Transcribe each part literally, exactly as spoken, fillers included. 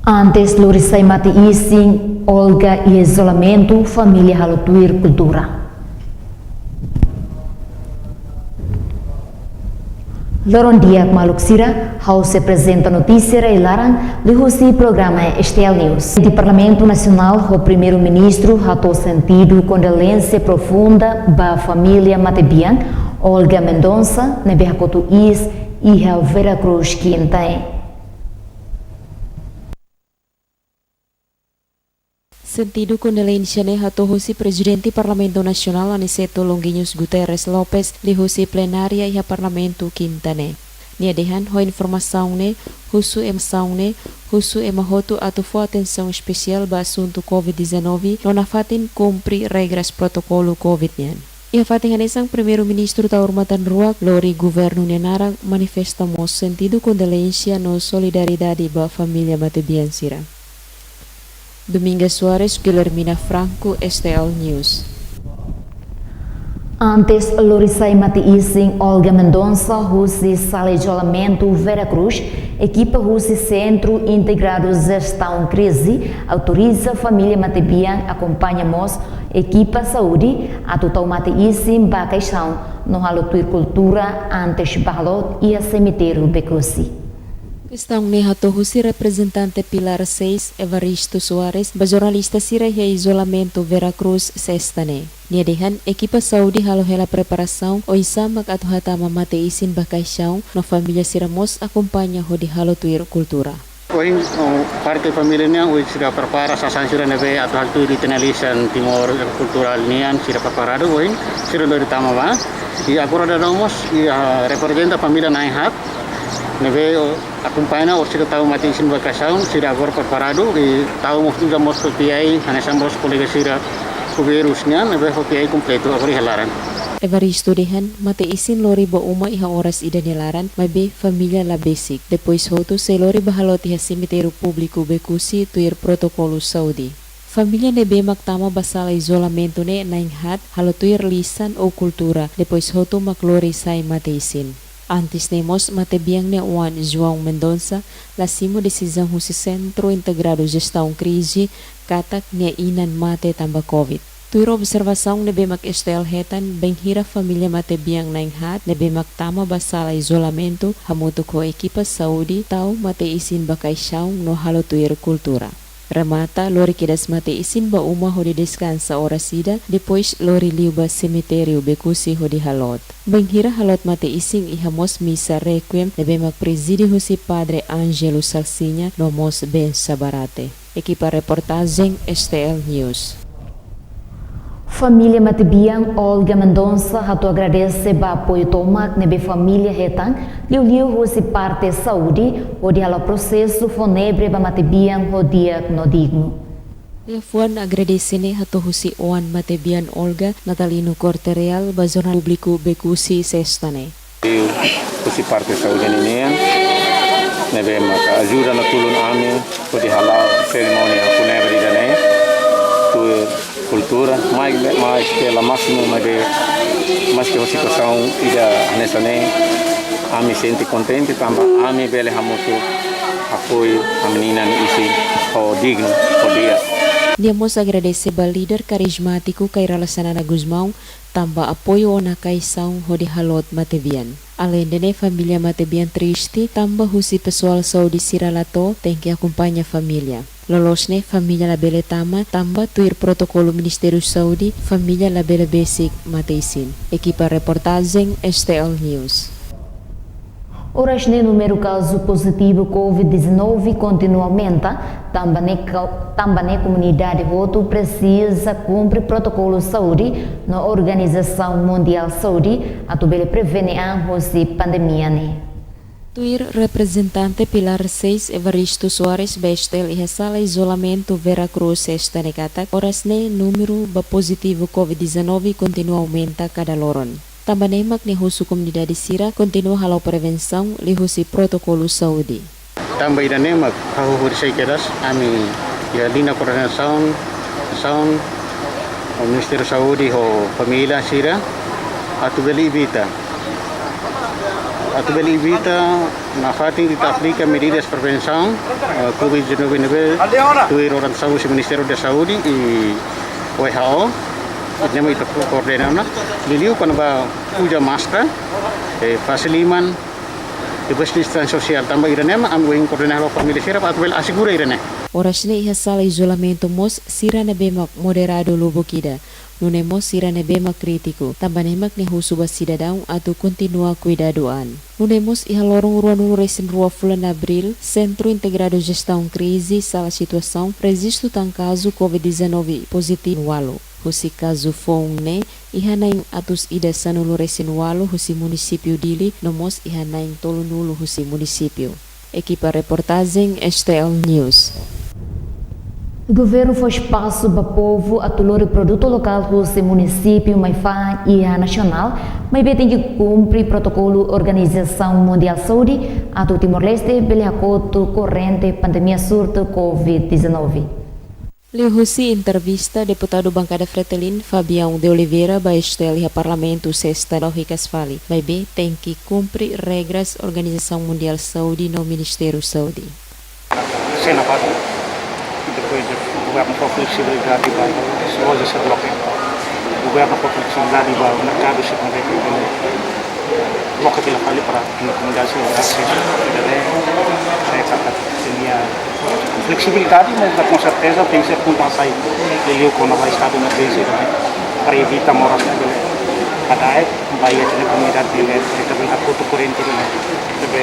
Antes lori sai mate-isin Olga iha izolamentu, família halo tuir kultura. Loron di'ak maluk sira, ha'u sei aprezenta notísia rai-laran liuhusi programa S T L News. Di Parlamentu Nasionál ho Primeiru-Ministru hato'o sentidu kondolénsia profunda ba família matebian Olga Mendonça ne'ebé hakotu iis iha Vera Cruz kinta ne'e. Sentidu kondolénsia ne'e hato'o husi Prezidente Parlamentu Nasionál Aniceto Longuinhos Guterres Lopes liuhusi plenária iha Parlamentu kinta ne'e. Nia dehan ho informasaun ne'e, husu ema, informasaun ne'e, husu ema hotu atu fó atensaun espesiál ba asuntu covid dezanove no nafatin kumpre regras protokolu covid nian. Iha fatin hanesan Primeiru-Ministru Taur Matan Ruak lori governu nia naran manifesta mós sentidu kondolénsia no solidariedade ba família matebian sira. Dominga Soares, Guilhermina Franco, S T L News. Antes lori sai mate-isin Olga Mendonça husi sala izolamentu Vera Cruz, ekipa husi Sentru Integradu Jestaun Krize autoriza família matebian akompaña mós ekipa saúde atu tau mate-isin ba kaixaun no halo tuir kultura antes ba halot iha semitériu Becusse. Kestaun ne'e hato'o husi reprezentante Pilar seis, Evaristo Soares, ba jornalista sira iha izolamentu Vera Cruz, sesta ne'e. Nia dehan ekipa saúde halo hela preparasaun oinsá mak atu hatama mate-isin ba kaixaun no família sira mós akompaña hodi halo tuir kultura. Ohin, oh, parte família nian, ohin sira prepara sasán sira ne'ebé atu halo tuir di tenalisan Timor kulturál nian, sira preparadu ohin, sira lori tama ba. I agora daudaun mós, i, ah, reprezenta família na'in-haat, ne'ebé, oh, akompaña orsida tau mate-isin ba kaixaun, sira agora preparadu, i tau mós tuda mós P P E, hanesan mós kolega sira Kuberus nian, ne'ebé P P E kompletu agora iha laran. Evaristo dehan, mate-isin lori ba uma iha oras ida nia laran, maibé família la besik. Depois hotu sei lori ba halot iha semitériu públiku Becusse tuir protokolu saúde. Família ne'ebé mak tama ba sala izolamentu ne'e na'in-haat halo tuir lisan ou kultura, depois hotu mak lori sai mate-isin. Antes ne'e mós matebian nia oan João Mendonça la simu desizaun husi Sentru Integradu Jestaun Krize katak nia inan mate tanba covid. Tuir observasaun ne'ebé mak S T L hetan, bainhira família matebian na'in-haat ne'ebé mak tama ba sala izolamentu hamutuk ho ekipa saúde tau mate-isin ba kaixaun no halo tuir kultura. Remata, lori kedas mate-isin ba uma hodi deskansa oras ida, depois lori liu ba semitériu Becusse hodi halot. Bainhira halot mate-isin iha mós misa requiem ne'ebé mak prezide husi Padre Ângelo Salsinha no mós bensa barate. Ekipa reportajen S T L News. Família matebian Olga Mendonça hato'o agradese ba apoiu tomak ne'ebé família hetan, liuliu husi parte saúde, hodi halo prosesu fúnebre ba matebian ho di'ak no dignu. Liafuan agradese ne'e hato'o husi oan matebian Olga, Natalino Corte Real, ba jornál públiku Becusse, sesta ne'e. Husi parte saúde ninian, ne'ebé maka ajuda no tulun ami hodi hala'o serimónia fúnebre ida-ne'e, tuir kultura, mai, maske la másimu, maibé, maske ho situasaun ida hanesan ne'e, ami sente kontente tanba ami bele hamutuk apoiu ami-nia inan isin ho dignu, ho di'ak. Nia mós agradese ba líder karizmátiku Kay Rala Xanana Gusmão, tanba apoiu ona kaixaun hodi halot matebian. Aleinde ne'e, família matebian triste, tanba husi pesoál saúde sira la to'o, tenke akompaña família. Loloos ne'e, família labele tama, tanba tuir protokolu Ministériu Saúde, família labele besik mate-isin. Ekipa reportajen S T L News. Oras ne'e númeru kazu pozitivu covid dezanove kontinua aumenta, tanba ne'e ka-, tanba ne'e komunidade hotu presiza kumpre protokolu saúde no Organizasaun Mundiál Saúde atu bele prevene an husi pandemia ne'e. Tuir reprezentante Pilar seis Evaristo Soares ba S T L iha sala izolamentu Vera Cruz, sesta ne'e katak, oras ne'e númeru ba pozitivu covid dezanove kontinua aumenta kada loron. Tanba ne'e mak nia husu komunidade sira kontinua hala'o prevensaun liuhusi protokolu saúde. Tanba ida-ne'e mak hahú hodi sei kedas ami iha liña koordenasaun, saun, ho Ministériu Saúde ho família sira atu bele evita Atu bele evita nafatin ita aplika medidas prevensaun, eh, covid dezanove ne'ebé tuir orientasaun husi Ministériu da Saúde i W H O, ne'ebé ita ko-, koordena ona, liuliu kona-ba uza máskara, eh, fase liman, depois distánsia sosiál, tanba ida-ne'e mak ami koordena ho família sira para atu bele asegura ida-ne'e. Oras ne'e iha sala izolamentu mós sira ne'ebé mak moderadu lubuk ida. Nune'e mós sira ne'ebé mak krítiku, tanba ne'e mak nia husu ba sidadaun atu kontinua kuidadu an. Nune'e mós iha loron ruanulu-resin-rua fulan Abríl, Sentru Integradu Jestaun Krize, Sala Situasaun, rejistu tan kazu covid dezanove pozitivu ualu. Husi kazu foun ne'e, iha na'in atus ida sanulu-resin-ualu husi munisípiu Dili, no mós iha na'in tolunulu husi munisípiu. Ekipa reportajen S T L News. Governu fó espasu ba povu atu lori produtu lokál husi munisípiu mai fa'an iha nasionál, maibé tenke kumpre protokolu Organizasaun Mundiál Saúde atu Timor-Leste bele hakotu korrente pandemia surtu covid dezanove. Liuhusi entrevista, Deputadu Bankada Fretilin, Fabião de Oliveira, ba S T L iha Parlamentu Sesta, lójikas fali, maibé tenke kumpre regras Organizasaun Mundiál Saúde no Ministériu Saúde. Sei nafatin, depois de governu fó fleksibilidade ba loja sira loke. Governu fó fleksibilidade ba merkadu sira ne'ebé loke tiha fali para komunidade sira asesu. Ida-ne'e, eh, katak nia fleksibilidade, mas com certeza tenke ser puntuál sai. Liuliu kona-ba estadu emerjénsia, para evita moras ne'e bele adae, ba iha komunidade bele, eh, bele hakotu korrente ne'e. Ne'ebé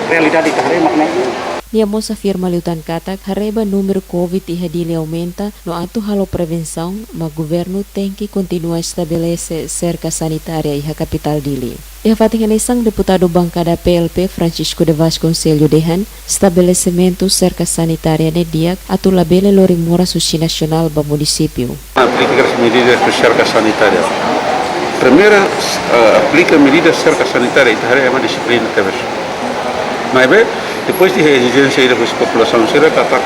realidade ita haree mak ne'e. Nia mós afirma liután katak, haree ba númeru covid iha Dili aumenta, no atu halo prevensaun, mak governu tenke kontinua estabelese serka sanitária iha kapitál Dili. Iha fatin hanesan, Deputadu Bankada P L P Francisco de Vasconcelos dehan, estabelesimentu serka sanitária ne'e di'ak atu labele lori moras husi nasionál ba munisípiu. Aplika medidas de serka sanitária. Primeiru, eh, aplika medidas serka sanitária, ita haree ema dixiplina tebes. Maibé, depois de ezijénsia ida husi populasaun sira katak,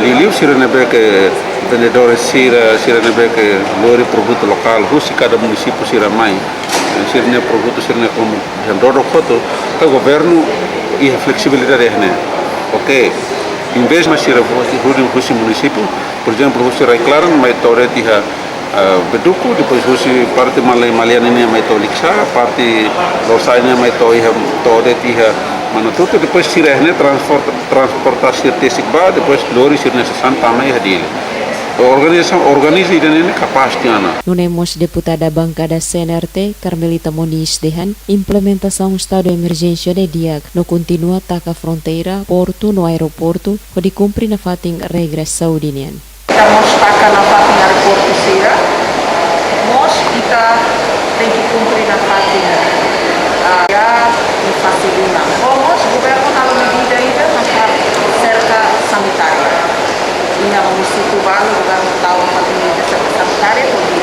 liuliu sira ne'ebé ke vendedores sira, sira ne'ebé ke lori produtu lokál husi kada munisípiu sira mai. Sira-nia produtu sira-ne'e komu, dehan dodok hotu, ka governu iha fleksibilidade ne'e. Oke, em vez mai sira husi, husi, husi munisípiu, por ezemplu, husi Rai Klaran mai to'o de'it iha, ah, Beduku, depois husi parte Male-, Maliana nian mai to'o Likisá, parte Lorosa'e nian mai to'o iha, to'o de'it iha Manatuto, depois sira ne'e transporta, transporta sira tesik ba, depois lori sira-nia sasán tama iha Dili. Organizasaun, organiza ida-ne'e ne'e kapás tiha ona. Nune'e mós Deputada Bankada C N R T, Carmelita Moniz dehan, implementasaun estadu emerjénsia ne'e di'ak, no kontinua taka fronteira, portu no aeroportu, hodi kumpre nafatin regras saúde nian. Ita mós taka nafatin aeroportu sira, mós ita tenke kumpre nafatin, ah, ya, no fase liman. Ho mós governu halo medida ida, mas halo serka sanitária. Iha munisípiu balu, governu tau nafatin medida serka sanitária, hodi.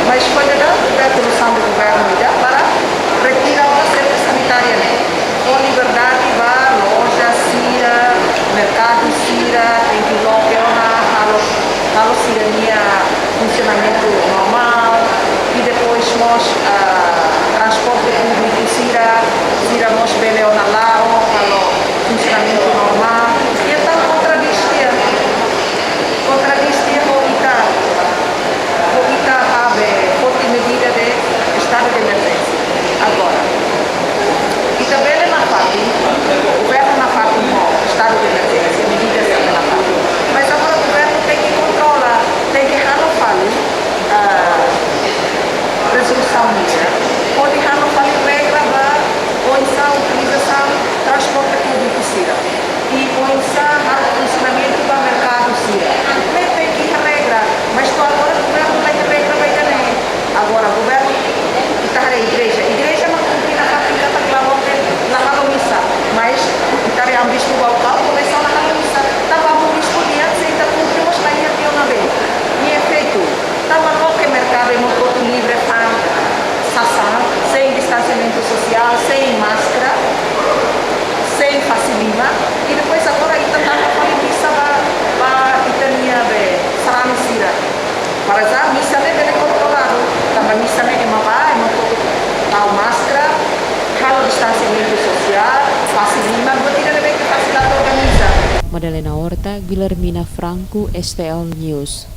Mas foi dada, dada solusaun do governu ida para retira ona serka sanitária ne'e. Ho liberdade ba loja sira, merkadu sira, tenke loke ona, halo, halo sira-nia funsionamentu normál, i depois mós, ah, transporte públiku sira, sira mós bele ona la'o, halo funsionamentu normál. I entaun kontradís tiha, kontradís tiha ho ita, ho ita abe, foti medida de estadu de emerjénsia. Agora, ita bele nafatin, governu nafatin ho estadu de emerjénsia, medida sira nafatin. Mas agora governu tenke kontrola. Madalena Horta, Guilhermina Franco, S T L News.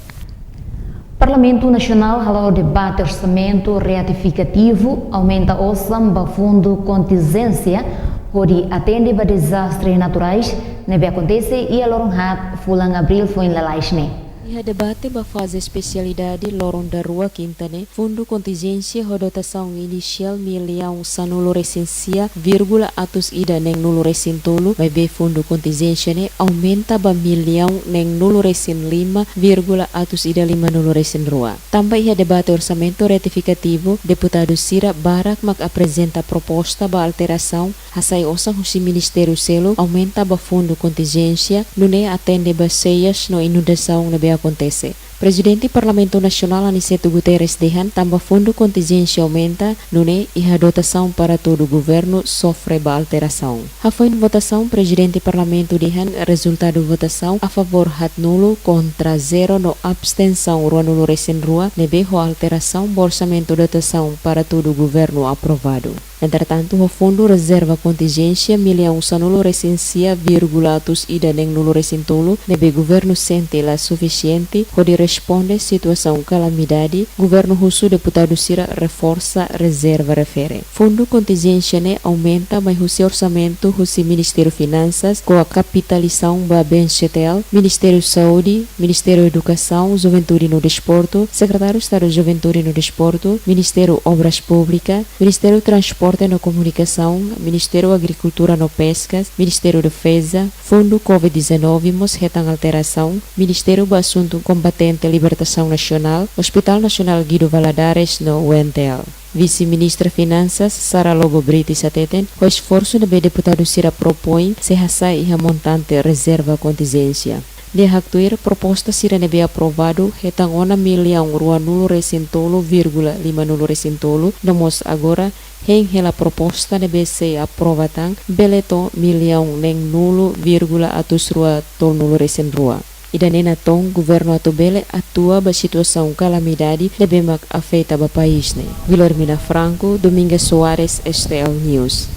Parlamentu Nasionál hala'o debate orsamentu retifikativu, aumenta osan ba fundu kontinjénsia hodi atende ba dezastre naturais ne'ebé akontese iha loron haat fulan Abríl foin lalais ne'e. Iha debate ba faze espesialidade loron daruak Kinta ne'e, fundu kontinjénsia ho dotasaun inisiál millaun sanulu resin sia vírgula atus ida neen nulu resin tolu, maibé fundu kontinjénsia ne'e aumenta ba millaun neen nulu resin lima vírgula atus ida lima nulu resin rua. Tanba iha debate orsamentu retifikativu, deputadu sira barak mak aprezenta proposta ba alterasaun, hasai osan husi ministériu seluk, aumenta ba fundu kontinjénsia, nune'e atende ba xeias no inundasaun ne'ebé akontese. Prezidente Parlamentu Nasionál Aniceto Guterres dehan tanba fundu kontinjénsia aumenta, nune'e iha dotasaun para todo governu sofre ba alterasaun. Hafoin votasaun, Prezidente Parlamentu dehan rezultadu votasaun a favór haatnulu, kontra zero no abstensaun ruanulu resin rua, ne'ebé ho alterasaun ba orsamentu dotasaun para todo governu aprovadu. Entretantu, ho fundu rezerva kontinjénsia millaun sanulu resin sia vírgula atus ida neen nulu resin tolu, ne'ebé governu sente la sufisiente hodi responde situasaun kalamidade, governu husu deputadu sira reforsa rezerva refere. Fundu kontinjénsia ne'e aumenta mai husi orsamentu husi Ministériu Finansas, ho kapitalizaun ba B N C T L, Ministériu Saúde, Ministériu Edukasaun, Juventude no Desportu, Sekretáriu Estadu Juventude no Desportu, Ministériu Obras Públikas, Ministériu Transporte no Komunikasaun, Ministériu Agrikultura no Peskas, Ministériu Defeza, Fundu covid dezanove mós hetan alterasaun, Ministériu ba Asuntu Kombatente Libertasaun Nasionál, Hospital Nasionál Guido Valadares no U N T L. Vise-Ministra Finansas, Sara Lobo Brites hateten, ho esforsu ne'ebé deputadu sira propoin, sei hasai iha montante rezerva kontinjénsia. Nia haktuir, proposta sira ne'ebé aprovadu hetan ona millaun ruanulu resin tolu vírgula limanulu resin tolu, no mós agora hein hela proposta ne'ebé sei aprova tan, bele to'o millaun neen nulu vírgula atus rua tolunulu resin rua. Ida-ne'e natoon governu atu bele atua ba situasaun kalamidade ne'ebé mak afeta ba país ne'e. Wilhelmina Franco, Dominga Soares, S T L News.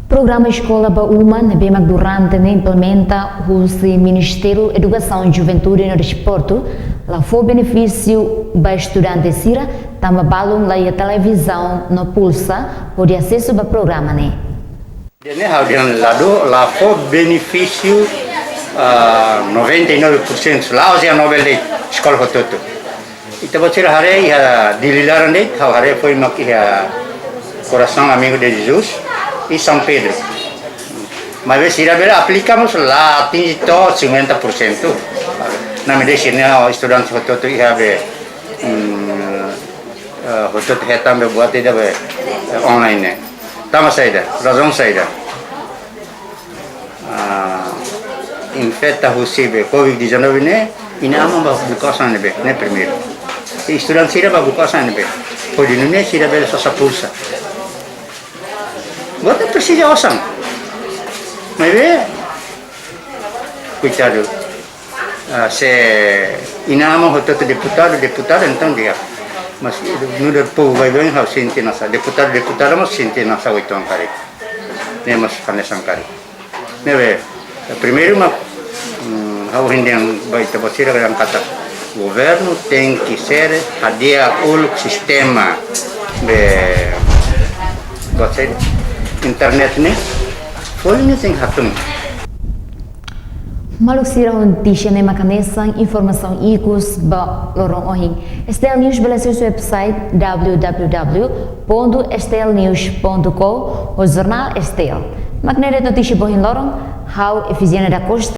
Programa Eskola ba Uma ne'ebé mak durante ne'e implementa husi Ministériu Edukasaun, Juventude no Desportu la fó benefísiu ba estudante sira, tanba balun la iha televizaun no pulsa hodi asesu ba programa ne'e. Ida-ne'e ha'u dehan ladún, la fó benefísiu, ah, noventa e nove por cento, la'ós iha nobel de'it, eskola hotu-hotu. Ita-boot sira haree iha Dili laran de'it, ha'u haree foin mak iha Coração Amigo de Jesus i São Pedro. Maibé sira bele aplika mós la atinje to'o cinquenta por cento. Ne'e mak dehan sira-ne'e estudante hotu-hotu iha be, mm, eh, hotu-hotu hetan be buat ida be, eh, online ne'e. Tanba saida, razaun saida. Ah, infeta husi be covid dezanove ne'e, inan-aman bá buka osan ne'ebé, ne'e primeiru. I estudante sira bá buka osan ne'ebé. Hodi nune'e sira bele sosa pulsa. Buat ne'e presiza osan. Maibé, koitadu. Ah, se inan-aman hotu-hotu deputadu, deputadu entaun di'ak. Mas nu'udar povu baibain ha'u sente nasaun. Deputadu, deputadu mós sente nasaun uitoan karik. Ne'e mós hanesan karik. Ne'ebé, primeiru mak, mm, ha'u hein dehan ba ita-boot sira dehan katak governu tenke ser hadi'a uluk sistema be, buat saida, internet ne'e, folin ne'e tenke hatún. Maluk sira, notísia ne'e mak hanesan, informasaun ikus ba loron ohin. S T L News bele asesu website w w w ponto s t l news ponto co ho jornál S T L. Mak ne'e de'it notísia ba ohin loron, ha'u Efigénia da Costa.